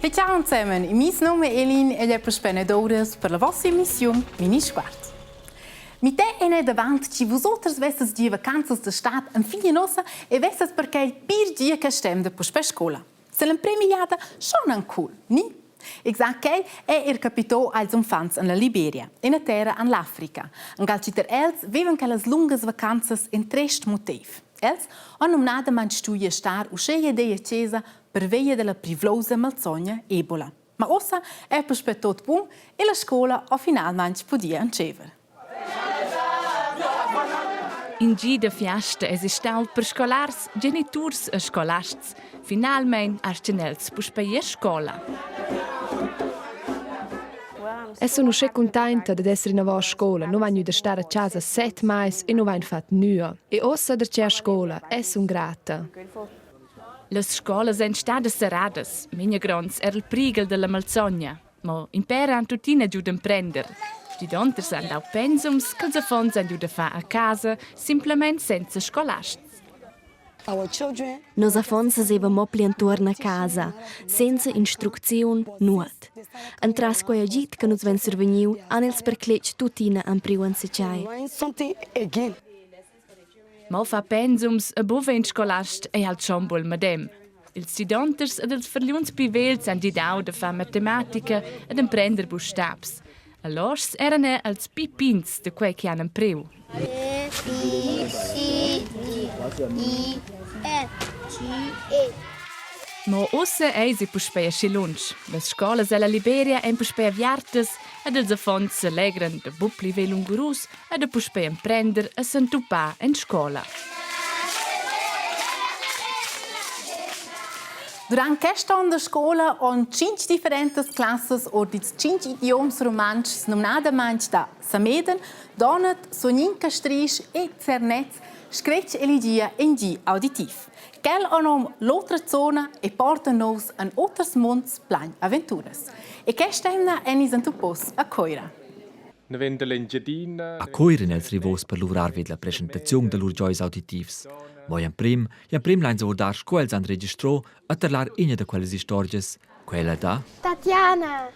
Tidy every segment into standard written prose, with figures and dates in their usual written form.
Pli ciao ensemen, il mies num è Elin ed è puspè ed per la vossa emissiun Minisguard. Mi te ene davant chi vus oters vessas gia vacanzas da stad enfin nossa e vessas perquai pir gia che stem da puspè scola. Se l'empremigliada schon an cool, ni? Exact quai è er capito als uffants en la Liberia, ina terra en l'Africa. Angal chi ter els vivan quellas lungas vacanzas in trest motiv. Els han numnadamain stuì star uscheia deia chesa pervia della privlosa malsogna Ebola. Ma ussa è puspè tot bun e la scola ha finalmain pudì entscheiver. In gi da fiasta es stau per scolars, geniturs e scolasts. Finalmein astgan els puspei ir a scola. E sun uschè cuntainta dad esser inavo a scoula. Nu vain gnü da star a chasa set mais e nu vain fat nüa. E uossa darcheu a scoula e sun grata. Las scolas ein stadas serradas, memia gronds era il prighel dalla malsogna. Mo in pèr han tuttina giu d'emprender. Gidonters han dau pensums ch'ils affons han giu da far a casa, simplamain senza scolasts. Nos affons sesevan mo pli entuorn a casa, senza instrucziun, nuot. Entras quei agid che nus vein survegniu han els per cletg tuttina empriu enzatgei. Mo fa pensums e buca in scolast ei halt schon buc il medem. Ils gidonters ed ils fargliuns pli vegls han gidau da far matematica ed emprender bustabs. E loschs eran er els pli pigns da quei che han empriu. A, B, C, D, E, F, G, H. Mo ussa eisi puspei aschi lunsch. Las scolas ella Liberia ein puspei aviartas ed ils affons selegran da buc pli vegl lungurus e da puspei emprender a s'entupar en scola. Durant quest onn da scola han tschintg differentas classas ord ils tschintg idioms rumantschs numnadamain da Sameden, Donat, Sonin Castrisch e Zernez scretg elegia in gi auditiv. Quel ha nom l'otra zona e porta nous en oters munds plain aventuras. E quest'emna èn ils entupos a Coira. A Cuira èn els rivos per luvrar vid la preschentaziun da lur giois auditivs. Mo gl'emprim, gl'emprim lain savurdar sco els han registrò a tarlar ina da quellas istorgias, quella da Tatiana!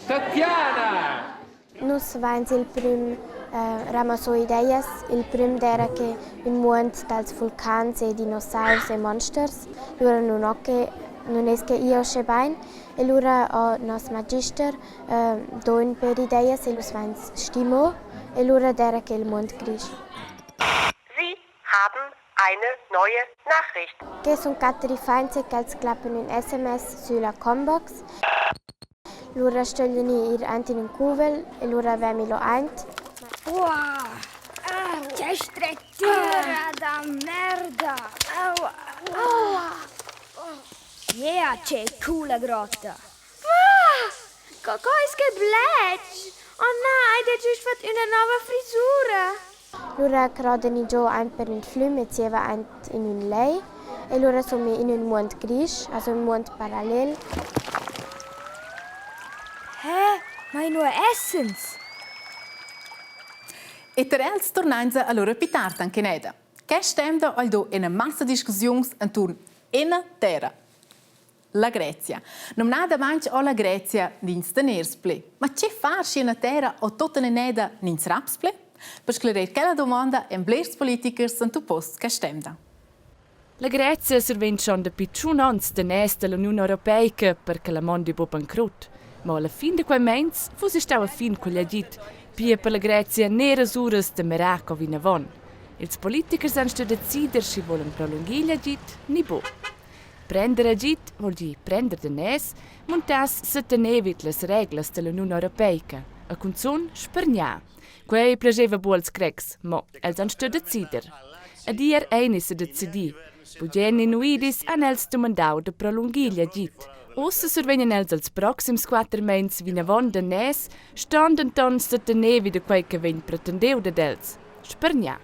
Tatiana! Nus vains il prüm ramassò ideas. Il prüm d'eira que ün muond dals vulcans e dinosaurs e monsters. Lura nun ho que nun es que i uschè bain. E lura ho nos magister do ün pêr ideas e nus vains stimo e lura d'eira quel muond grisch. Sie haben eine neue Nachricht. Que sun quatter iffaints e quels clappan ün sms sülla combox. Lura stöglian ir aint in ün cuvel e lura vemi lo aint. Uah, che strettüra da merda! Aua! Aua! Yeah, che coola grotta! Ah! Co, co es que bletsch? Oh na, ed ha giust fat üna nouva frisura. Lura crodani giò aint per ün flüm e zieva aint in ün lej e lura sun mi in ün muond grisch, also ün muond parallel. Hä? Ma inua essens? E ter els turnainsa allura pi tard anche neda. Quest temp ha do ina massa discussiuns enturn ina terra. La Grezia. Numnadamain ho la Grezia nins daners ple. Ma che far schi ina terra ho tot ina nins raps ple? Per sclerir quella domanda èn blers politikers s'entupos quest'emna. La Grezia survegn schon dapi tschun onns daners dall'Uniun Europeica per che la mondi buc bancrut. Mo alla fin da quei meins fussi stau a fin cugl agid, pia per la Grezia neras uras da mirar co vinavon. Ils politichers han stuiu decider schi volan prolungir igl agid ni buc. Prender agid vul dir prender daners, muntass setener vid las reglas dall'Uniun Europeica e cunzun spargnar. Quei plascheva buc als Grecs, mo els han stuiu decider. Ed ier ein ei sedecidi. Bugen inuidis han els dumandau da prolungir igl agid. Ussa survegnan els els proxims quater meins vinavon daners, ston denton setener vi da quei che vegn pretendiu dad els, spargnar.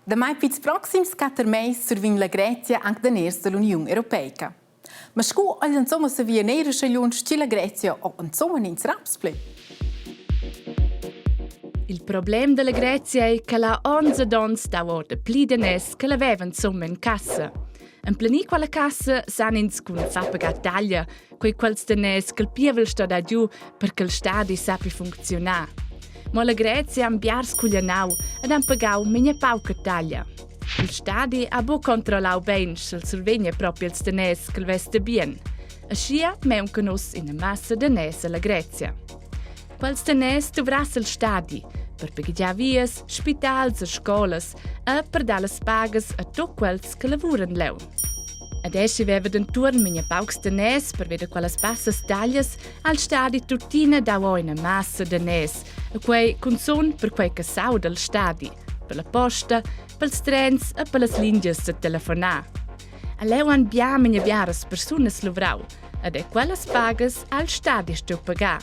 Damai pils proxims quatter meis survegn la Grezia anc daners dall'Uniun Europeica. Ma sco agl insomma savia neir usche lunsch chi la Grezia ho insomma ins raps ple. Il problem dalla Grezia ei che la ons ed ons dau ord pli daners che l'aveva insomma in cassa. Emplenir quella cassa san ins cun far pagar taglia, quei quels daners ch'el pievel sto dar giu per ch'el stadi sappi funcziunar. Mo la Grezia han biars cuglianau ed han pagau memia pauca taglia. Il stadi ha buc controllau bein, sch'el survegna propi ils daners ch'el vess da bien. Aschia maunca nus ina massa daners alla Grezia. Quels daners duvrass il stadi per baghegiar vias, spitals e scolas e per dar las pagas a tut quels che lavuran leu. Ed eschi veva dentuorn memia paucs daners per veder quellas bassas taglias, ha il stadi tuttina dau ina massa daners, e quei cunzun per quei che sauda il stadi, per la posta, pels trens e per las lingias da telefonar. A leu han bia memia biaras persunas luvrau, ed è quellas pagas ha il stadi stuiu pagar.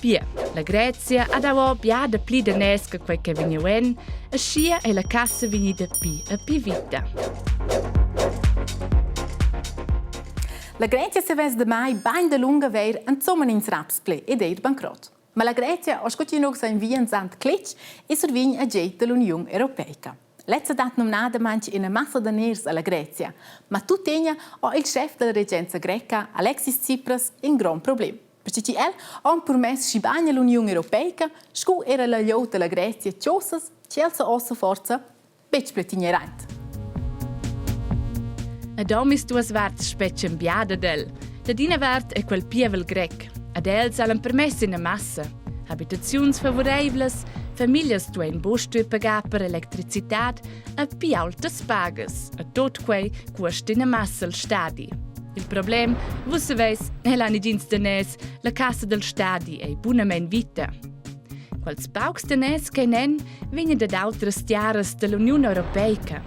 Pia, la Grezia ha dau bia dapli daners che quei che vegniu en, aschia ei la cassa vegnida pi e pi vita. La Grezia se vess damai bain dalunga veir insomma ins raps ple ed eir bancrot. Ma la Grezia ho scu chi nous invians ant cletg e survign agid dall'Uniun Europeica. Lezza dat numnadamaing ina massa daners alla Grezia, ma tuttegna ho il schef della regenza greca Alexis Tsipras in grond problem. Perche chi el ho empermess schi bain all'Uniun Europeica scu era la glieud della Grezia chosas chi el sa ossa forza betg ple tigner aint. Ed omisduas varts spetgan bia dad el. Dad ina vart è quel pievel grec. Ad els han permess ina massa. Habitaziuns favoreivlas, famiglias duein buc stuer pagar per electricitad e pli aultas pagas. E tot quei cuosta ina massa al stadi. Il problem, vus saveis, el ha nigins daners, la cassa del stadi ei bunamein vita. Quels paucs daners che n'en vegnan dad autras tiaras dall'Uniun Europeica.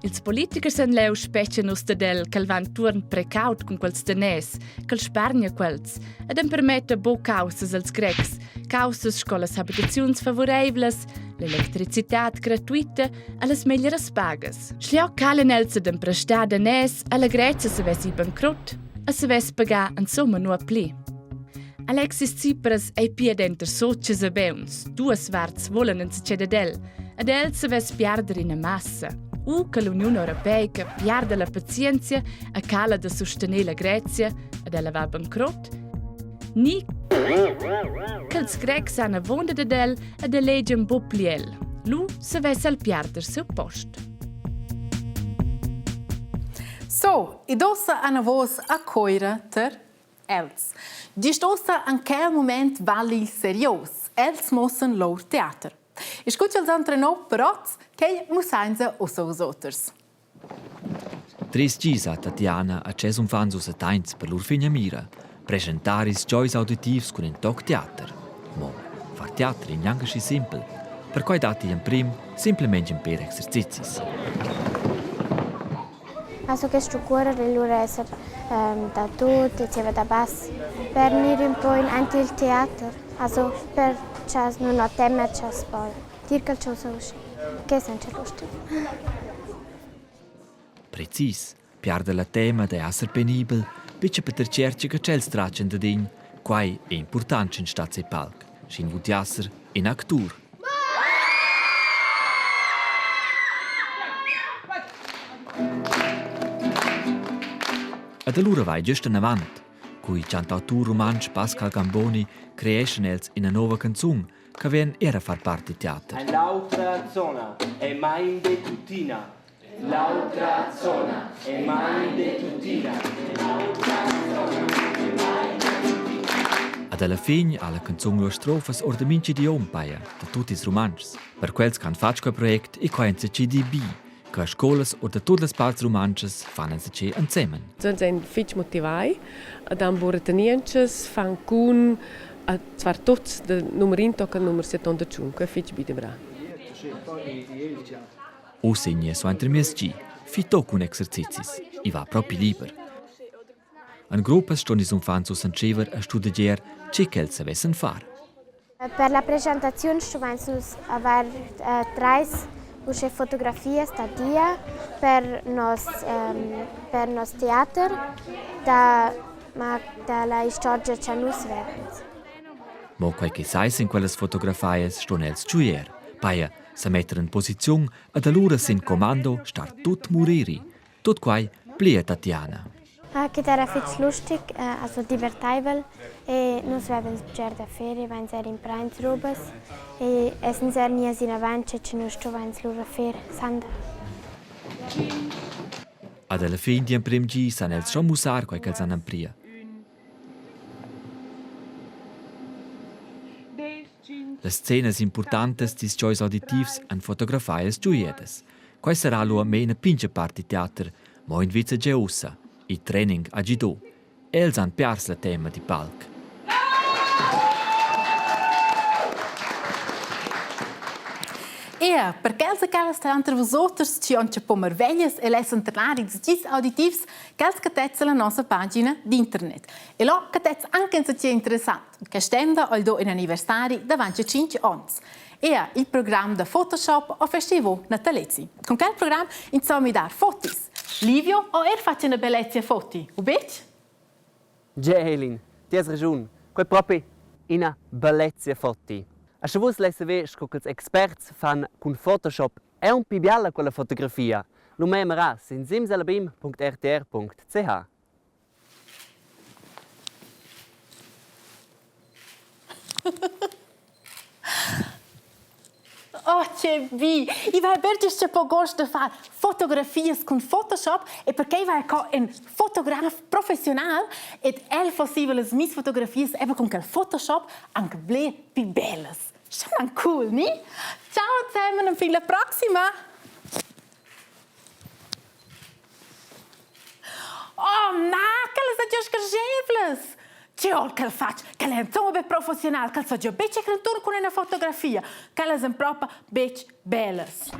Ils politichers han leu spetgan uss dad el ch'el va entuorn precaut cun quels daners, ch'el spargna quels ed empermetta buc caussas als Grecs, caussas sco las habitaziuns favoreivlas, l'electricitad gratuita e las meglieras pagas. Schliau calen els ad emprestar daners alla Grezia savess ir bancrut e savess pagar insomma nuot pli. Alexis Tsipras ei pia denter soces e beuns, duas varts volan enzatgei dad el, ed el savess piarder ina massa. U che l'Uniun Europeica piarda la pazienzia e cala da sustener la Grezia ed ella va bancrot, ni ch'els Grecs han avonda dad el ed elegian buc pli el. Lu savess el piarder siu post. So, ed ossa anavos a Coira ter Els. Gist ussa en quel mument vali serios. Els muossan lur teater. E scu ch'els han trenò per oz, quei mussainsa ussa vus oters. Tres gis ha Tatiana a ses uffants ussa tains per lur finamira, preschentar ils giois auditivs cun in toc teater. Mo far teater è gnanca schi simpel. Perquai datti emprim simplemente in per exercizis. Also questo cuorer e lura esser da tut e zieva da bass per gnir ün po in aint il teater. Also per cha's nun ho temma cha's po dir qualchosa uschè. Que sainza lustig. Precis, piarda la tema da esser penibel, betg per tschertger che tschels tratgan dad in. Quai è important sch'in stat sil palc, sch'in vul esser in actur. Ed alura vai gest enavant. Cu il chantautur rumantsch Pascal Gamboni creeschan els ina nova canzun che vegn era a far part dil teater. L'autra zona è mai de tuttina. L'autra zona è mai de tuttina. L'autra zona è mai de tuttina. Ad alla fin ha la canzun lur strofas or da mintga idiom paia da tut ils rumantschs. Per quels che han fatg quel project e quai enzatgi DB, che scolas or da tut las parts rumantschas fan enzatgi ensemen. Sind ein fetg motivai ed han buca retenientschas, fan cun a far tuts da numer in tochen numer 75, fetg bi da Uss segna suentermiezgi, fitto cun exercizis. I va propi liber. En gruppas ston ils uffants uss entscheiver a studegiar tge ch'els savessen far. Per la presentaziun stuvains nus avair trais uschè fotografias da dia per nos per nos teater da ma da la istorgia cha nus vains. Mo quei che sai sin quellas fotografias ston els giuer. Paia sa metter en posiziun ed allura sin commando star tut muriri. Tut quai plia Tatiana. Ah, che era fitg lustig, also divertaivel e nus vevan bger da fer e vains er imprains robas e essens er gnias inavant che che nus stuvains lura fer sanda. Ad alla fin d'emprem gi san els schon mussar quei ch'els han empria. Las scenas impurtantas dils giois auditivs han fotografai els giuieders. Quei sarà lu a ina pintga part dil teater, mo in vice gia ussa. Il training ha gidau. Els han piars la tema dil palc. Ea, per quels e quellas tranter vus chi han po marveglias e lessan trenar ils gis auditivs, quels catets la nossa pagina d'internet. E là catets anche insatge interessant. Quest'emda ho do in anniversari davanti a 5 ons. Ea, il program da Photoshop ho festivo natalezi. Con quel program insomma dar fotis. Livio ho er fatg una bellezia foti, u betg? Ge, ti has raschun. Quei è propi ina bellezia foti. A sche vus leis saver sco ch'ils experts fan cun Photoshop è un pi biala quella fotografia, lu mera sin simsalabim.rtr.ch. Oh, che bi! I va ber gist po gost da far fotografias cun Photoshop e perquei va co in fotograf professional ed el fassiva las mis fotografias eben cun quel Photoshop anche bler pi bellas. Schon cool, ni? Ciao zusammen und fin la proxima! Oh na, quellas sun già sgarschevlas! Che hol ch'el fatg? Quel è insomma be professiunal, quel sa già betg inturn cun üna fotografia. Quellas sun propa betg bellas.